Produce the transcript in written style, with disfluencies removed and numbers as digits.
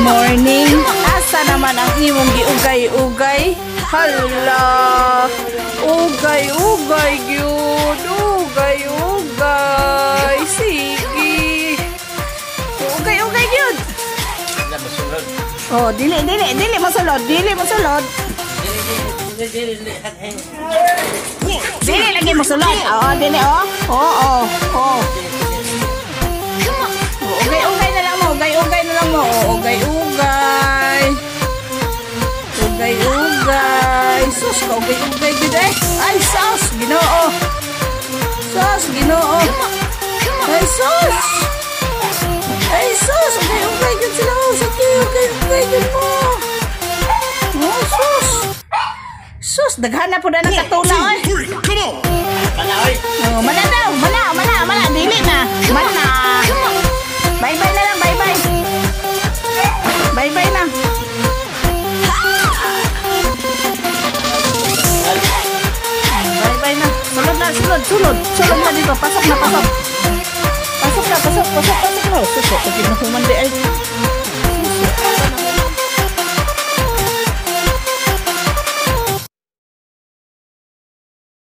Morning. Asa naman ang imong giugay-ugay? Hala. Ugay-ugay gyud. Ugay-ugay. Sige. Ugay-ugay gyud. Wala masulod. Oh, dili, dili, dili mosulod, dili mosulod. Dili, dili, dili, dili. Dili lagi mosulod. Oo, dili oh. Oo, oh. Ugay-ugay na lang mo, ugay-ugay na lang mo. Oh, ugay-ugay. Ugay-ugay. Sus, ka ugay-ugay gid eh. Ay, sus, Ginoo. Sus, Ginoo. Ay, sus. Ay, sus, ugay-ugay gid sila. Oh, sige, ugay-ugay gid mo. Oh, sus. Sus, daghan na po na ng katula oy. Three, come on! Mana, oy. Oh, mana daw, mana, mana, mana, dili na. Mana. Bye-bye na lang, bye-bye. Bye-bye na. Bye-bye na. Sulod na, sulod, sulod. Sulod na dito. Pasok na, pasok. Pasok na, pasok, pasok, pasok na. Sus, pag na human di ay.